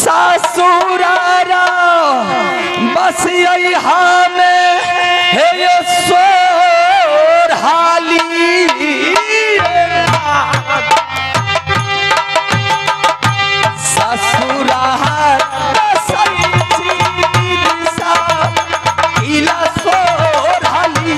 ससुरारा बस यही हमें हे ये सोर हाली। ससुरार बसई छी दीदी सा किला सोर हाली।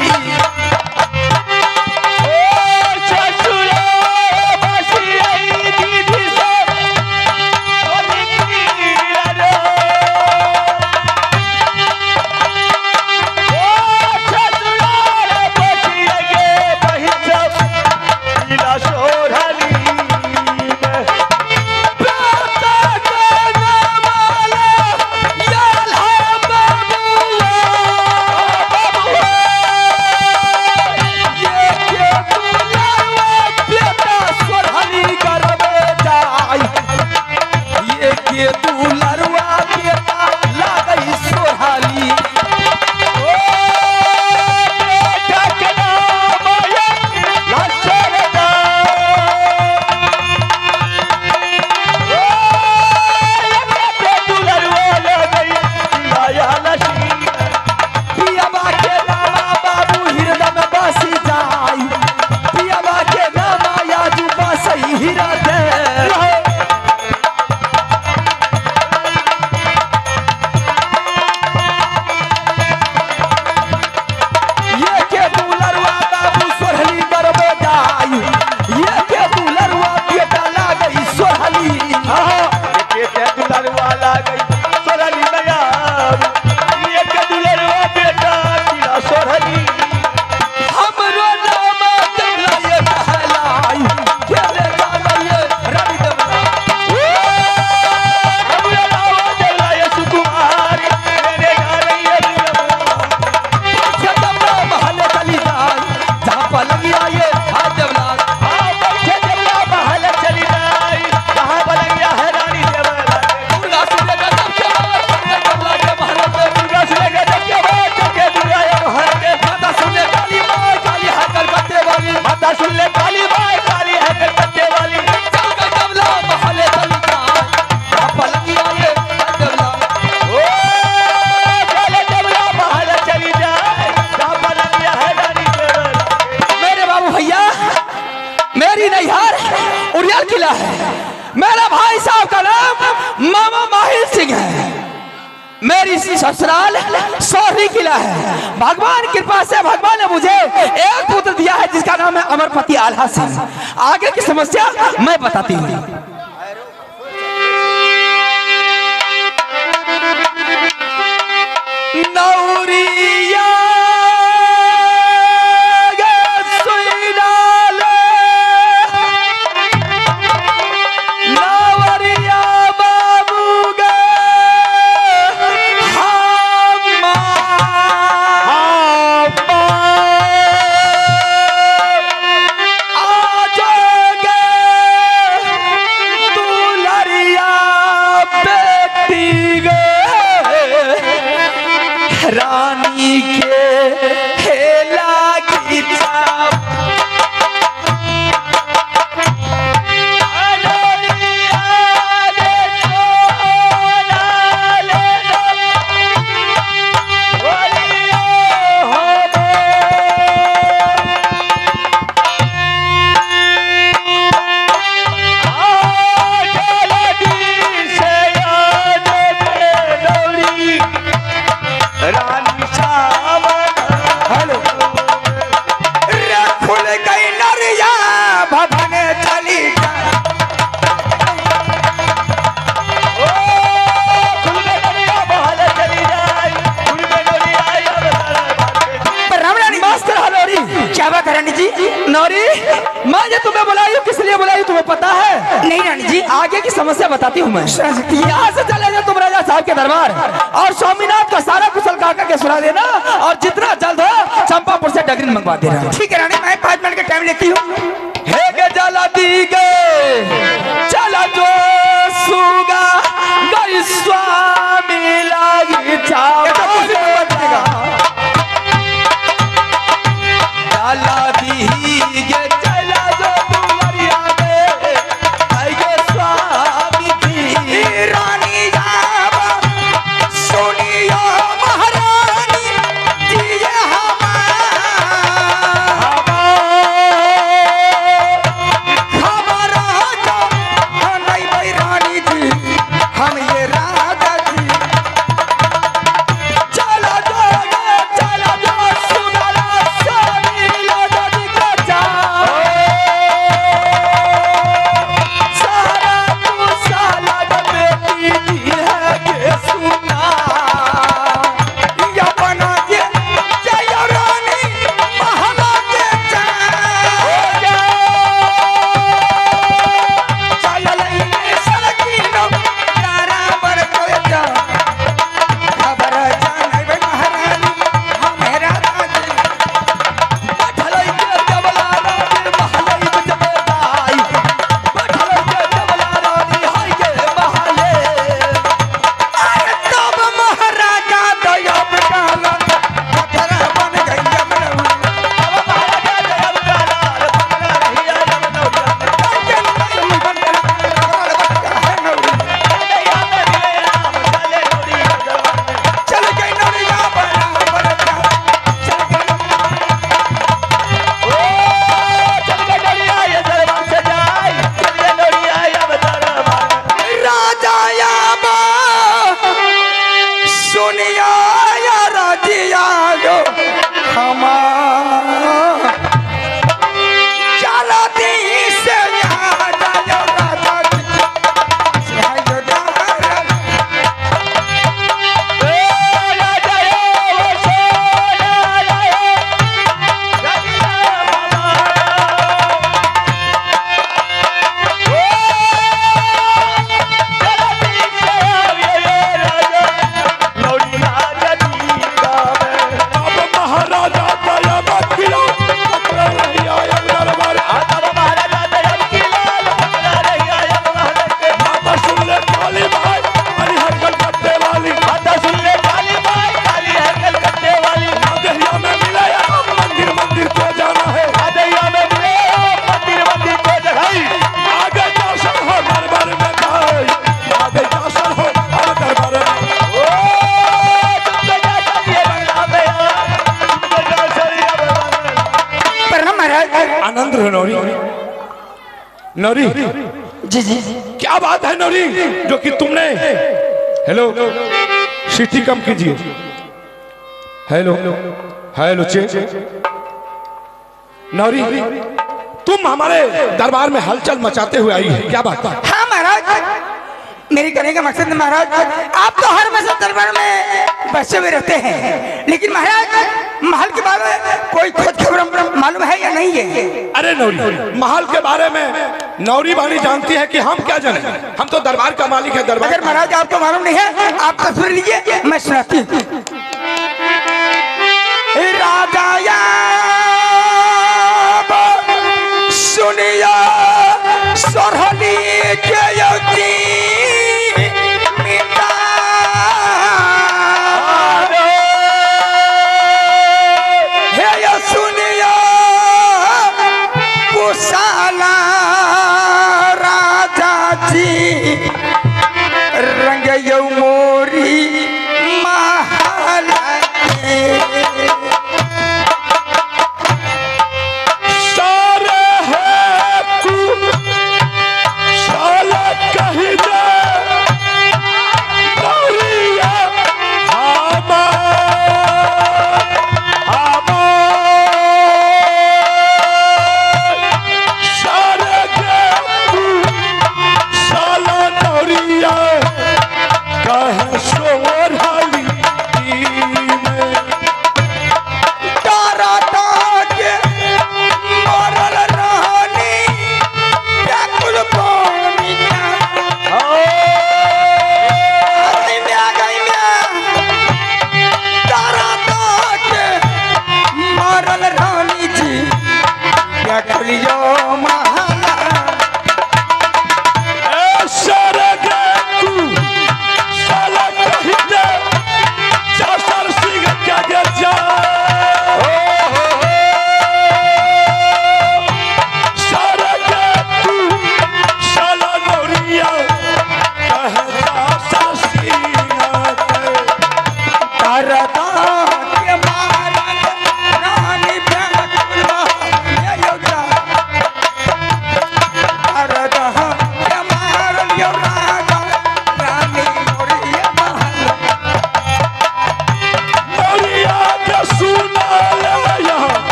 मेरा भाई साहब का नाम मामा माहिल सिंह है। मेरी ससुराल सोहरी किला है। भगवान कृपा से भगवान ने मुझे एक पुत्र दिया है जिसका नाम है अमरपति आल्हा सिंह। आगे की समस्या मैं बताती हूँ। नौरिया रानी के हेला की चाप नौरी, मैं जो तुम्हें बुलाई हूँ किस लिए बुलाई हूँ तुम्हें पता है? नहीं रानी जी। आगे की समस्या बताती हूँ मैं। यहाँ से चले जाओ तुम राजा साहब के दरबार और स्वामीनाथ का सारा कुशल काका के सुना देना और जितना जल्द हो चंपापुर से डगरीन मंगवा देना। ठीक है रानी, मैं 5 मिनट का टाइम लेती हूँ। हे के जला दी गए चला जो सुगा गई स्वामी लागी चला। रानी। नौरी। जी जी। क्या बात है नौरी, जो कि तुमने, हेलो सीटी कम कीजिए, हेलो हेलो चे। नौरी, तुम हमारे दरबार में हलचल मचाते हुए आई है, क्या बात है? हाँ महाराज, मेरी कहने का मकसद है महाराज, आप तो हर हमेशा दरबार में बसे हुए रहते हैं, लेकिन महाराज महल के बारे में कोई खोज खबर मालूम है या नहीं है? अरे नौरी, महल के बारे में नौरी बानी जानती है कि हम क्या जाने, हम तो दरबार का मालिक है। दरबार अगर महाराज आपको मालूम नहीं है, आप तस्वीर लीजिए, मैं सुनाती हूँ। राजा सुनिया सोरहली के योगी मिता, हे यो सुनिया कुशाला राजा जी रंग यो मोरी महल के।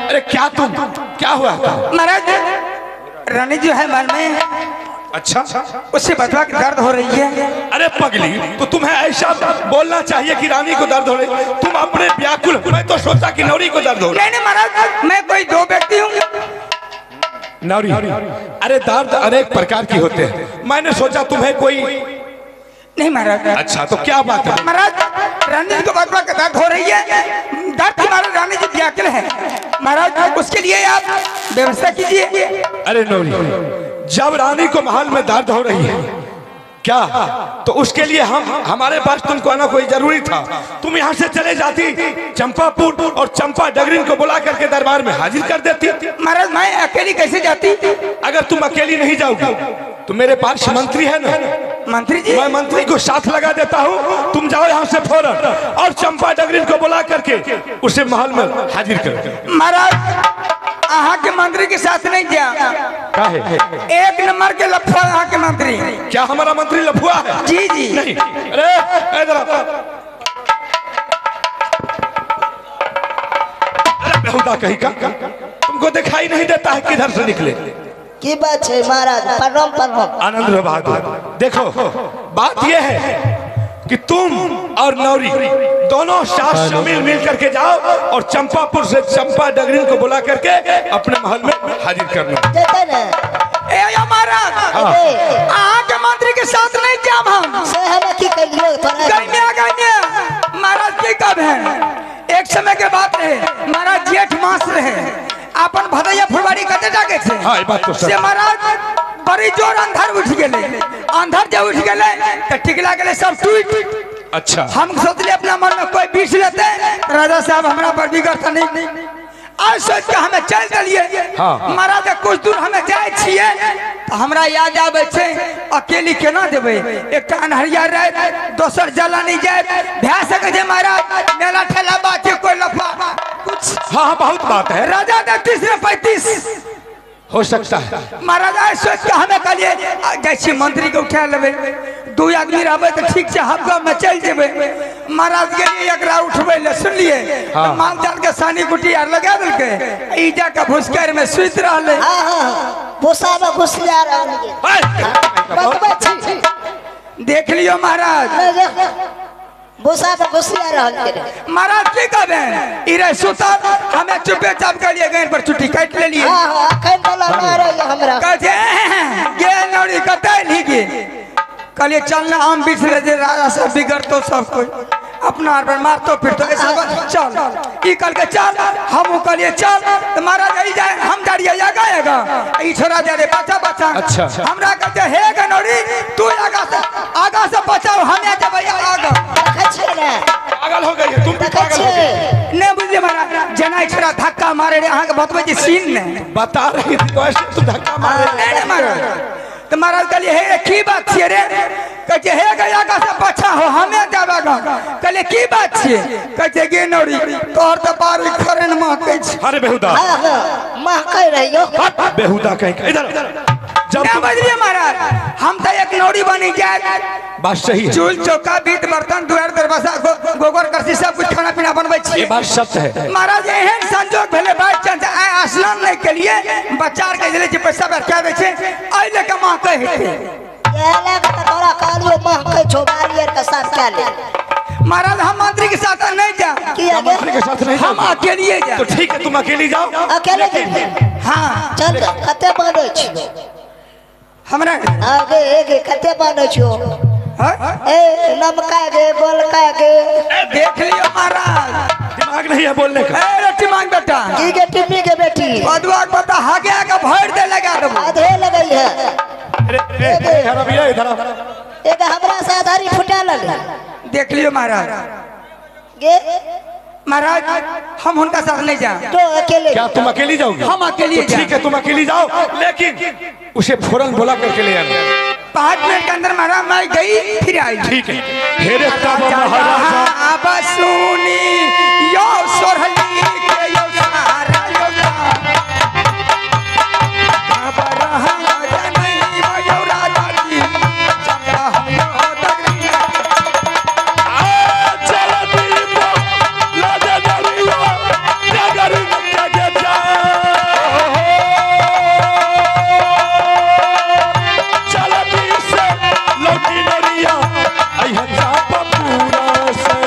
अरे क्या तुम, क्या हुआ महाराज? रानी जो है मन में, अच्छा, उससे बतवा के दर्द हो रही है। अरे पगली, तो तुम्हें ऐसा बोलना चाहिए कि रानी को दर्द हो रही, तुम अपने व्याकुल, मैं तो सोचा कि नौरी को दर्द हो रही। नहीं महाराज, मैं कोई दो व्यक्ति हूँ। नौरी, अरे दर्द अनेक प्रकार की होते हैं, मैंने सोचा तुम्हें कोई नहीं महाराज। अच्छा, तो क्या बात है महाराज? रानी जी को बतवा के दर्द हो रही है, दर्द हमारे रानी जी व्याकुल है महाराज, उसके लिए आप व्यवस्था कीजिए। अरे नौरी, जब रानी को महल में दर्द हो रही है क्या, तो उसके लिए हम, हमारे पास तुमको आना कोई जरूरी था? तुम यहाँ से चले जाती चंपापुर और चंपा डगरिन को बुला करके दरबार में हाजिर कर देती। महाराज मैं अकेली कैसे जाती? अगर तुम अकेली नहीं जाओगी तो मेरे पास मंत्री है ना। मंत्री जी? मैं मंत्री को साथ लगा देता हूँ, तुम जाओ यहाँ से फौरन और चंपा डगरिन को बुला करके उसे महल में हाजिर कर। महाराज आहा के मंत्री के साथ नहीं गया। काहे? एक नंबर के लफुआ आहा के मंत्री। क्या हमारा मंत्री लफुआ है? जी जी। नहीं, अरे इधर, अरे बेहुदा कहीं का, तुमको दिखाई नहीं देता है किधर से निकले? की बात है महाराज? प्रणाम प्रणाम। आनंद रहो बहादुर। देखो बात यह है कि तुम और नौरी दोनों साथ शामिल मिल करके जाओ और चंपापुर से चंपा डगरिन को बुला करके अपने महल में हाजिर करना। ए महाराज, के मंत्री के साथ नहीं जाब हम। महाराज के कब है, एक समय के बात रहे महाराज, जेठ मास रहे, अपन भदैया फुलवाड़ी कते जाके थे। हाँ, बात तो से महाराज बड़ी जोर अंधार उठ गेलै। अंधार जब उठ गेलै तऽ टिकला गेलै सब टूट। अच्छा। हम सोचलिए अपना मन में कोई बीछ लेते राजा साहब हमरा पर बिगड़ता नहीं। आज सोच के हमें चल दिलिए। हाँ। महाराज कुछ दूर हमें जाए छिए तो हमरा याद आबै छै अकेली केना देबै, एकटा अन्हरिया राति दोसर जलानी जाए भए सकै छै महाराज मेला ठेला बात छै कोई लफड़ा कुछ। हाँ हाँ बहुत बात है। राजा दे 30 में 35 हो सकता है। महाराज आज सोच के हमें कहलिए जाइ छी मंत्री के उठा लेबै, दू आदमी रहबै तऽ ठीक छै हम गाँव में चलि जेबै। महाराज गेलिए एकरा उठबै लए सुनलिए। हाँ। माल जाल के सानी कुटी आर लगा देलकै, ई जाके भुसकैर में सुति रहलै। हाँ हाँ भूसा में घुस जा रहल ये। बतबै छी देख लियो महाराज। भूसा में घुस जा रहल ये। महाराज की कहबै ई रहे सुतल, हमें चुपे चाप के गैर पर चुट्टी काटि लेलिए। हाँ हाँ अखन बोला ना रही हमरा। कहै छै गे नौरी कतऽ एलही गे? कहलिए चल ना हम बीछ ले जे राजा सब बिगड़तो सब कोई अपना आर पर मारतो फिरतो ऐसा बात चल। ई कहलकै चल, हम कहलिए चल। तो महाराज ई जाए हम जा रहिए आगा आगा, ई छोरा जा रे बचा बचा। अच्छा। हमरा कहते हे गनौरी तू आगा से बचाओ हमें जेबै आगा। देखै छियै ने पागल हो गई है तुम भी, देखै पागल हो गई। छियै नहीं बुझलिए महाराज जेना ई छोरा धक्का मारे रे अहाँके बतबै छी सीन ने बता रही थी तो ऐसे तुम धक्का मारे। नहीं नहीं महाराज। तो महाराज कहलिए हे की बात छियै रे? कहै छै हे गया आगा से बचा हो हमें जाबेगा। कहलिए की बात छियै? कहै छै गे नौरी तोहर तऽ बारी खरन महकै छै। अरे बेहुदा। हाँ हाँ महकै रहियो। बेहुदा कहीं का इधर जब नहीं तुम बुझलिए महाराज हम तो एक नौरी बनी जाए बात सही है। चूल चौका बीत बर्तन दुआर दरवाजा गोबर करसी सब कुछ खाना पीना बनबै ये छियै। बात सत्य है। महाराज एहन संजोग भेलै बाई चांस आइ स्नान नहि केलिए बच्चा आर के देले छै पैसा बार कए दै छै एहि लए के महकै हेतै। इएह लए कऽ तऽ तोरा कहलियौ महकै छौ बारी आर के साफ कए ले। महाराज हम मंत्री के साथ नहीं जा, किया गे? मंत्री के साथ नहीं हम जाओगे? अकेलिए जा। तो ठीक है तुम अकेली जाओ। अकेले जेबै? हाँ चल कते मानै छियौ? हमरा आगे गे कते मानै छियौ? हाँ? ए नमका गे गोलका गे। देख लियो महाराज दिमाग नहीं है बोलने का। ए रोटी मांग बेटा की गे टिम्मी के बेटी कदुआ के पत्ता हागे के भर दे लगा देबो। आधे लगै है। अरे ए, ए, इधर आ भैया, इधर आ। एक हमरा से आधारी फुटा लगे। देख लियो महाराज गे महाराज हम उनका साथ नहीं जा। तो अकेले क्या तुम अकेली जाओगे? हम अकेले तो ठीक है तुम अकेली जाओ, लेकिन उसे फौरन बुला करके ले आना। 5 मिनट के अंदर महाराज मैं गई फिर आई। ठीक है। हेरे तब महाराजा अब सुनी यो सोरहली के यो सारा यो खबर राजा नहीं यो राजा जी चंदा हम दगरी। चल दीप लाजा नरिया नगर के जा चल दी से लौटी नरिया आई है चाप पूरा से।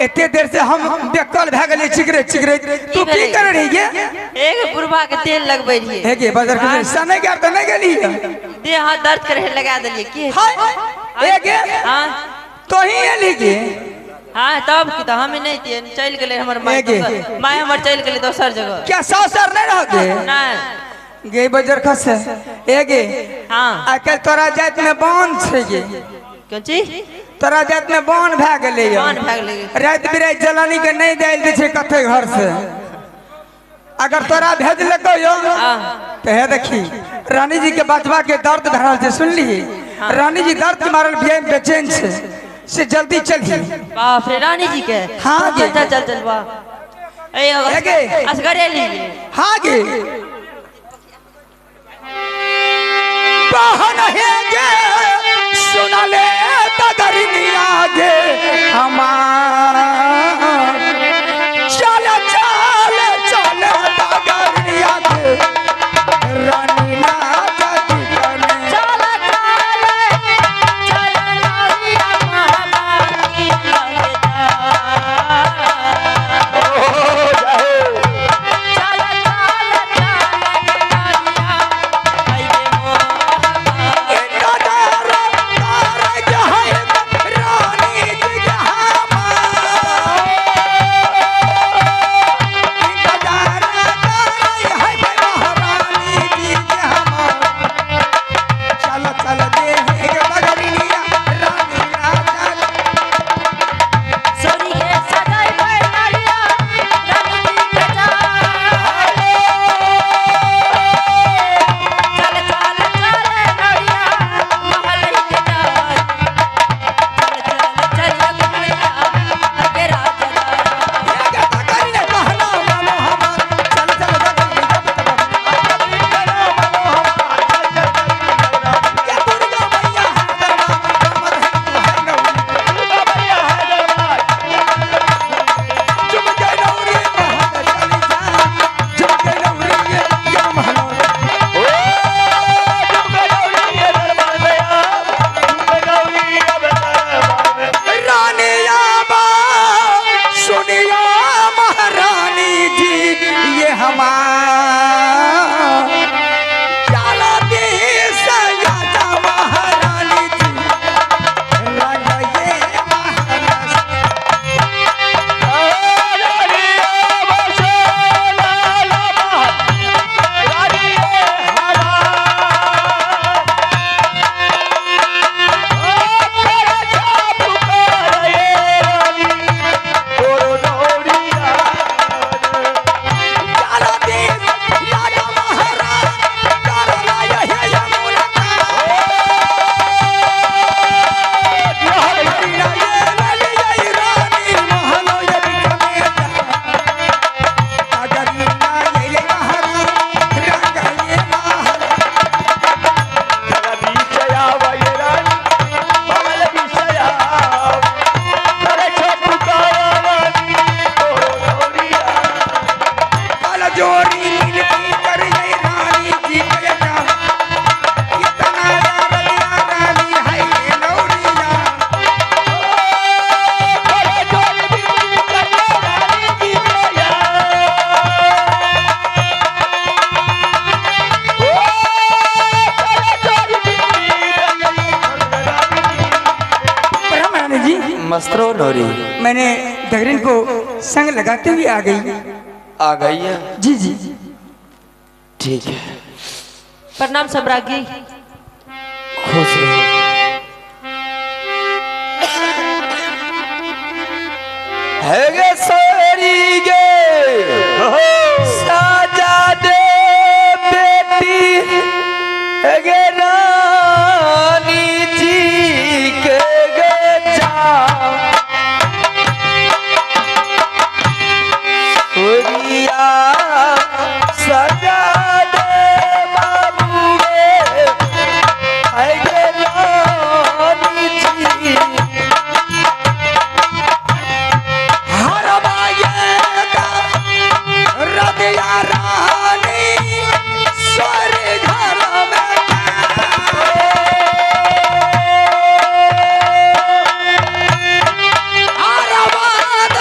एते देर से हम बेकल भए गेलियै चिकरे चिकरे तू की कर रही गे? एक बुढ़वा के तेल लगबै रहियै। हे गे बाजार के सने के त नहीं गेली देह हाथ दर्द करे लगा देलियै की हाय हे गे। हां तो ही एली गे। हां तब की त हम नहीं तिए चल गेलै हमर my my हमर चल गेलै दोसर जगह। क्या ससुर नहीं रह गे? नहीं गे बाजार खस हे गे। हां आजकल तोरा जात में बन छै गे। क्यों जी? तोरा जात में बन भए गेलै बन भए गेलै रात बिरात जलानी के नहीं दाइल दै छै कथे घर से। अगर तोरा भेजलको यो तो हे देखी रानी जी के बचवा के दर्द धरल छै सुनली? रानी जी दर्द के मारल बियाह में बेचैन छै से जल्दी चलही। बाप रे रानी जी के? हां चल चल चल चल वाह ए असगरे ली। हां गे बहन हे गे सुना ले तगरनिया गे हमार चल चल चल तगरनिया गे रानी ना जाती कने चल चल चल नारिया महामारी लगे जा ओ जाए चल चल चल नारिया आई गे सोरी के सजाई नारिया रानी जी के चाले चल चल चल नारिया महल के जाए चल चल चल नारिया अगे राजा महारानी जी ये हमार चला देश राजा महारानी जी राजा ये महाराज चला देश राजा महाराज चला ये यमुना रानी महलो ये ये महाराज रंग ये महाराज काला जोरी मिलती कर ये रानी जी के जान इतना रलिया रानी है ये लौरिया प्रणाम रानी जी। मस्त रहो नौरी। मैंने दगरिन को संग लगाते हुए आ गई। आ गई है? जी जी ठीक है। प्रणाम सम्राज्ञी। खुश रहो। है गे सोरी गे साजा दे बेटी है गे रानी जी के गे जा सूरिया सजा दे बाबू गे है गे रानी जी हर बाये का रदिया रानी स्वर घर में हर बात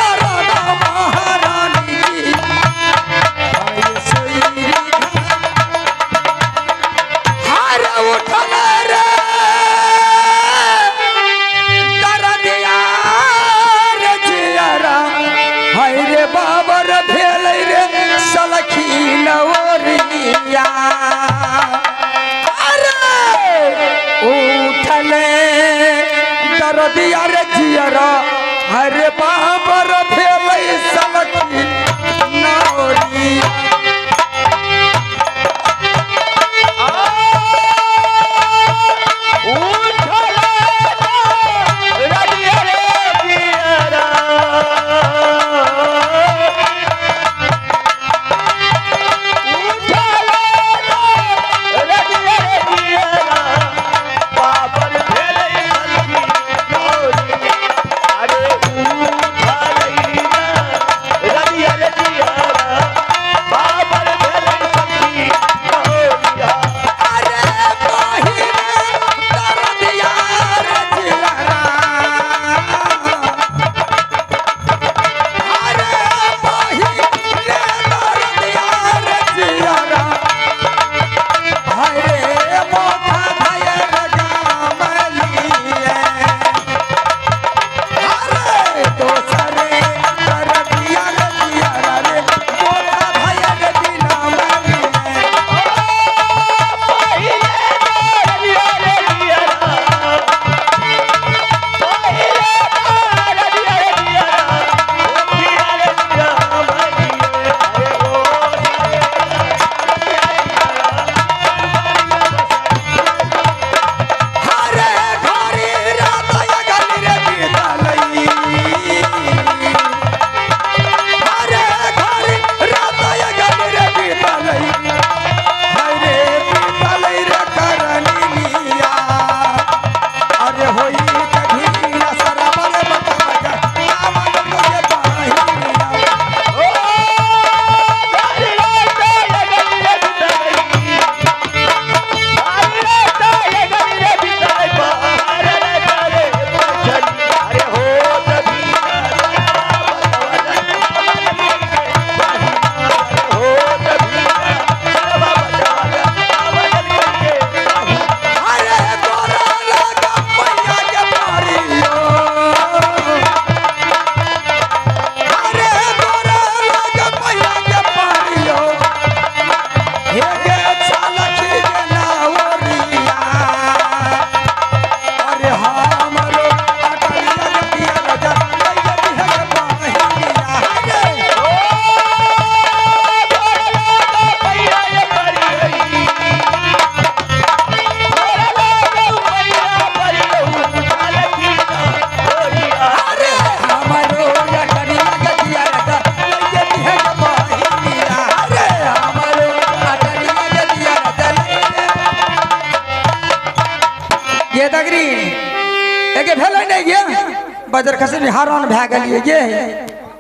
बजर खसे हैरान भए गेलियै गे।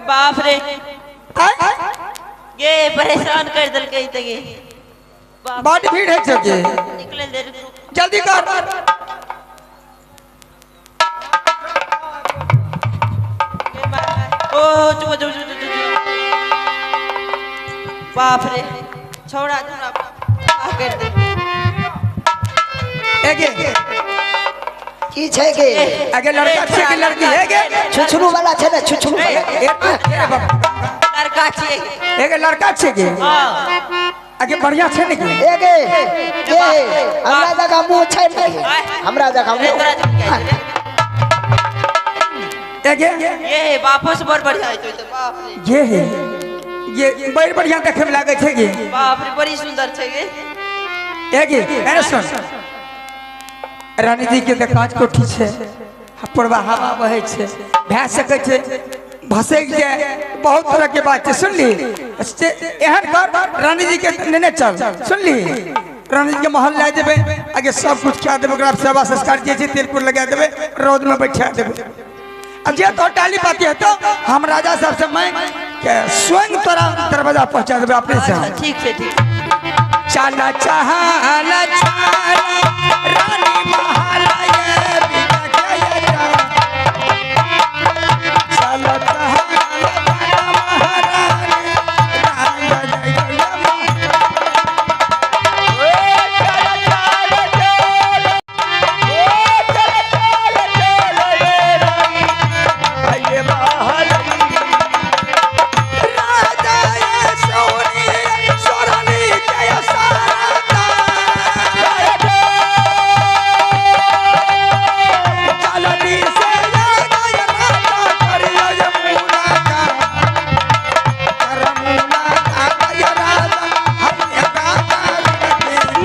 बाप रे गे परेशान कर देलकै त गे। बड भीड़ है छै गे, निकले दे जल्दी कर। ओ चुप चुप चुप चुप। बाप रे छोड़ा छोड़ा कर दे। एगे की छै गे? आगे लड़का छै कि लड़की है गे? छुछुरू वाला छै ने, छुछुरू वाला लड़का छै। एगे लड़का छै गे? हां आगे बढ़िया छै ने गे? एगे के हमरा जगह मुंह छै ने, हमरा जगह मुंह। एगे ये बापो से बड़ बढ़िया है तो। बाप रे ये है ये बड़ बढ़िया देखे में लागे छै गे। बाप रे बड़ी सुंदर छै गे। एगे अरे सुन, रानी जी के काज कोठी छै, पुरबा हवा बहे छै, भए सकै छै भसैक जाय, बहुत तरह के बात छै। सुनली एहन कर रानी जी के नेने चल। सुनली रानी जी के महल लए जेबै, आगे सब कुछ खिया देबै, ओकरा सेवा संस्कार जे छै तेल कुर लगा देबै, रौद में बैठा देबै। अब जे तो टाली पाती है तो हम राजा साहब से मैं के स्वयं तोरा दरवाजा पहुंचा देबै अपने से। ठीक छै ठीक। चला चला चला रानी महल ये बिका के चला चला महारानी रानी ओ चला चला चल ओ चला चला चल ये रानी आइए महल राजा ये सोनी सोरानी के सारा चलनी से राजा करियो यमुना का करमुना का ये राजा हम गाता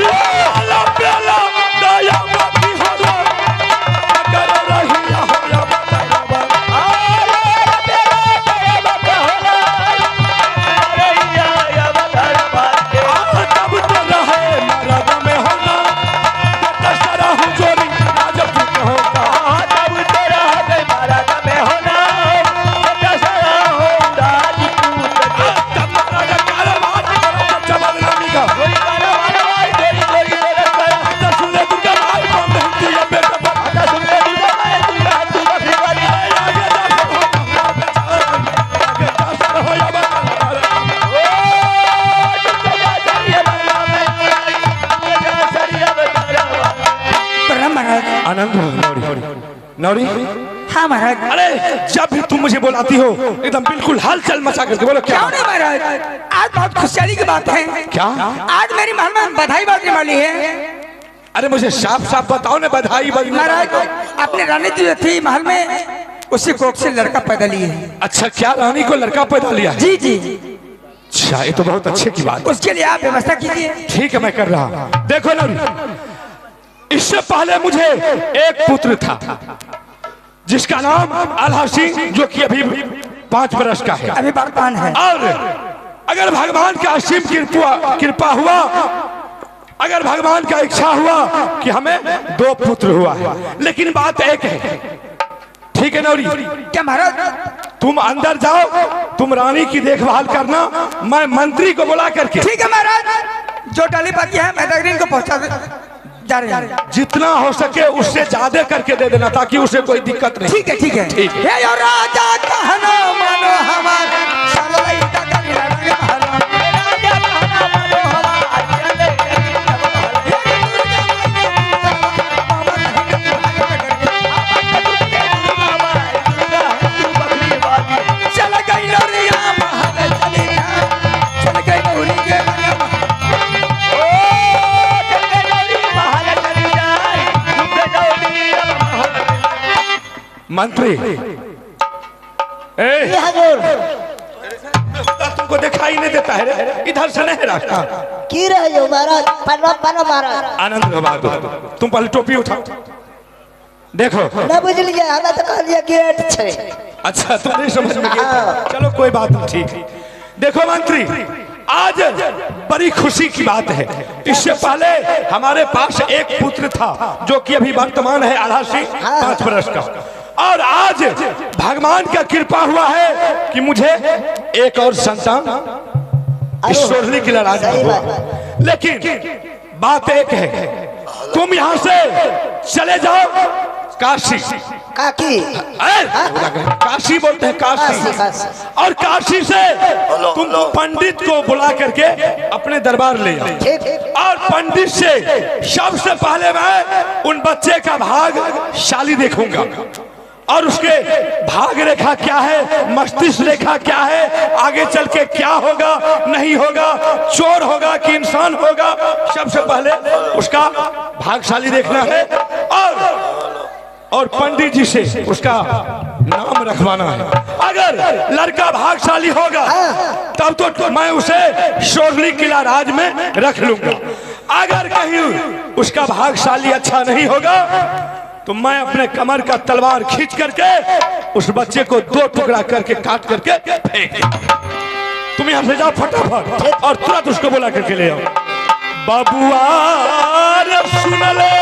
लाला प्याला दया बाकी होला कर रहिया होला बराबर। तब तो रहे मरद में होना दशहरा हुजूरी राजपूत होगा। तब तो रहे मरद में होना दशहरा हो राजपूत। तब महाराजा कारवार चर्चा बदनामी का अच्छा सुन ले दुर्गा भाई बंद है तू ये बेटा पर। अच्छा सुन ले दुर्गा भाई तू बकरी वाली। आगे दासर हो या बराबर। ओ दुर्गा सरिया दुर्गा सरिया बराबर। प्रणाम महाराज। आनंद हो नौरी नौरी। हाँ महाराज। अरे जब भी तुम मुझे बुलाती हो एकदम बिल्कुल हलचल मचा करके बोलो। क्या क्यों नहीं महाराज, आज बहुत खुशहाली की बात है। क्या आज मेरी महल में बधाई बाजने वाली है। अरे मुझे साफ साफ बताओ ना बधाई बजने महाराज अपने रानी जी जो थी महल में उसी कोख से लड़का पैदा लिए है। अच्छा क्या रानी को लड़का पैदा लिया है? जी जी। अच्छा ये तो बहुत अच्छे की बात है, उसके लिए आप व्यवस्था कीजिए। ठीक है मैं कर रहा हूँ। देखो नौरी, इससे पहले मुझे एक पुत्र था जिसका नाम आल्हा सिंह, जो कि अभी 5 बरस का है, अभी वर्तमान है। और अगर भगवान का असीम कृपा हुआ, अगर भगवान का इच्छा हुआ कि हमें 2 पुत्र हुआ है, लेकिन बात एक है। ठीक है नौरी? क्या महाराज? तुम अंदर जाओ, तुम रानी की देखभाल करना, मैं मंत्री को बुला करके। ठीक है महाराज, जो डाली बाकी है मैं दगरीन को पहुंचा जा रहे हैं। जितना हो सके उससे ज्यादा करके दे देना ताकि उसे कोई दिक्कत नहीं। ठीक है ठीक है ठीक है। हे राजा कहना मानो हमारा सरलई दगरी रंग महल। राजा कहना मानो हमारा चल गई नौरिया महल चली जा, चल गई नौरी के मंत्री। ए हजूर, तुमको दिखाई नहीं देता है रे, इधर से नहीं रास्ता की रहे हो महाराज? प्रणाम प्रणाम महाराज। आनंद रहो। तुम पहले टोपी उठाओ। देखो ना बुझलिए, हमरा तो कहलिए गेट छै। अच्छा तुम नहीं समझ में गेट। चलो कोई बात नहीं, ठीक। देखो मंत्री, आज बड़ी खुशी की बात है। इससे पहले हमारे पास एक पुत्र था जो कि अभी वर्तमान है आधा से 5 वर्ष का। और आज भगवान का कृपा हुआ है कि मुझे एक और संतान इस सोरली की लड़ाई हुआ। लेकिन बात एक है, तुम यहाँ से चले जाओ काशी। काकी काशी बोलते हैं, काशी। और काशी से तुम पंडित को बुला करके अपने दरबार ले आओ। और पंडित से सबसे पहले मैं उन बच्चे का भागशाली देखूंगा और उसके भाग रेखा क्या है, मस्तिष्क रेखा क्या है, आगे चल के क्या होगा नहीं होगा, चोर होगा कि इंसान होगा, सबसे पहले उसका भागशाली देखना है। और पंडित जी से उसका नाम रखवाना है। अगर लड़का भागशाली होगा तब तो मैं उसे सोरली किला राज में रख लूंगा। अगर कहीं उसका भागशाली अच्छा नहीं होगा तो मैं अपने कमर का तलवार खींच करके उस बच्चे को दो टुकड़ा करके काट करके फेंक। तुम यहाँ से जाओ फटाफट और तुरंत उसको बुला करके ले आओ। बाबुआ सुन ले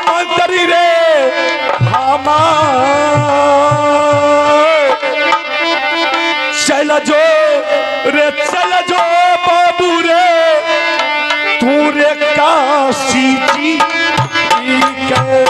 मंत्री रे हमार, चल जो रे चल जो बाबू रे तू रे काशी जी के।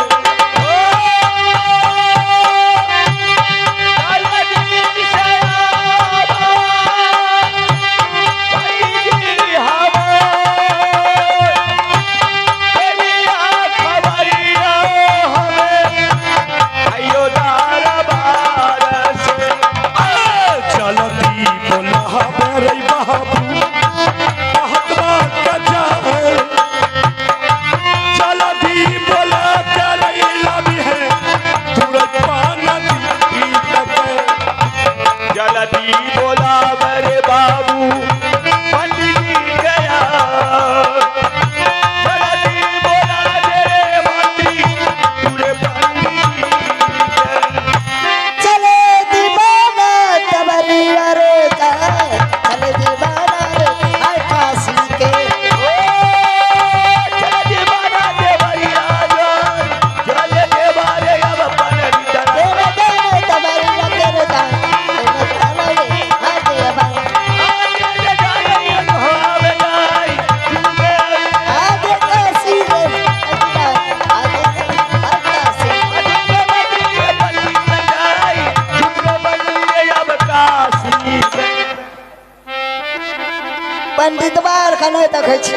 पंडित बार खाना देखै छी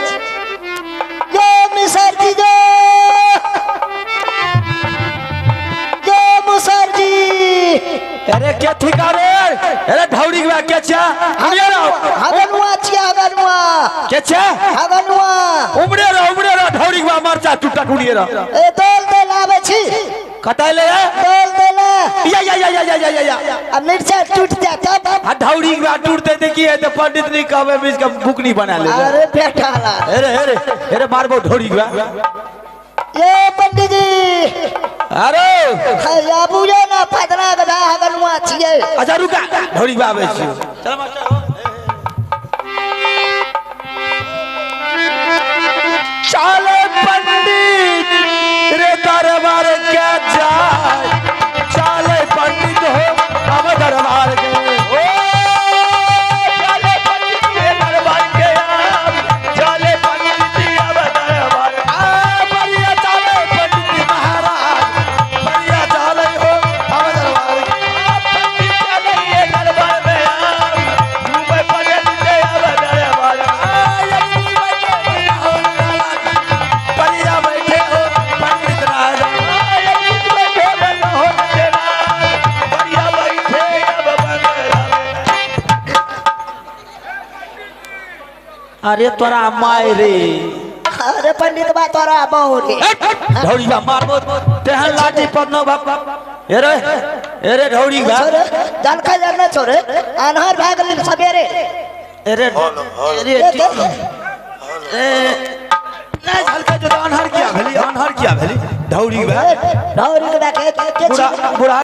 यो मिसर जी, जो जो मुसर जी। अरे क्या ठिका रे, अरे ढौड़ी के क्या छा हगनुआ छिया, हगनुआ क्या छा हगनुआ। उमड़े रह ढौड़ी के मरचा टूटा टूटिए रह। ए तोल दे आवे छी कतै ले तोल देला या या या या या या या आ मिर्चा टूट जा तब आ ढौड़ी के टूटते देखिए तो पंडित नहीं कहबे बीच का बुकनी बना ले। अरे बेटाला अरे अरे अरे मारबो ढौड़ी के ये पंडित जी। अरे या बुझे ना फदना गधा हगनुआ छिए। अच्छा रुका ढौड़ी के आवे छी। चल मास्टर चले पंडित रे दरबार के जाए, चले पंडित हो अब दरबार के। ओ चले पंडित रे दरबार के आब, चले पंडित अब दरबार आ बढ़िया चले पंडित महाराज, बढ़िया चले हो अब दरबार के। पंडित चले ये दरबार में आब, डूबे पंडित अब दरबार बढ़िया बैठे हो पंडित राजा, अरे तोरा माय रे। अरे पंडित बा तोरा बहु रे। ढौड़ी बा मारबो तेहन लाठी पर न बाप। अरे अरे ढौड़ी बा छोरे जलखा जरना छोरे अनहर भाग गेल सबेरे। अरे अरे ए नहीं झलका जो अनहर किया भेली, अनहर किया भेली ढौड़ी बा। ढौड़ी बा के बुढ़ा बुढ़ा।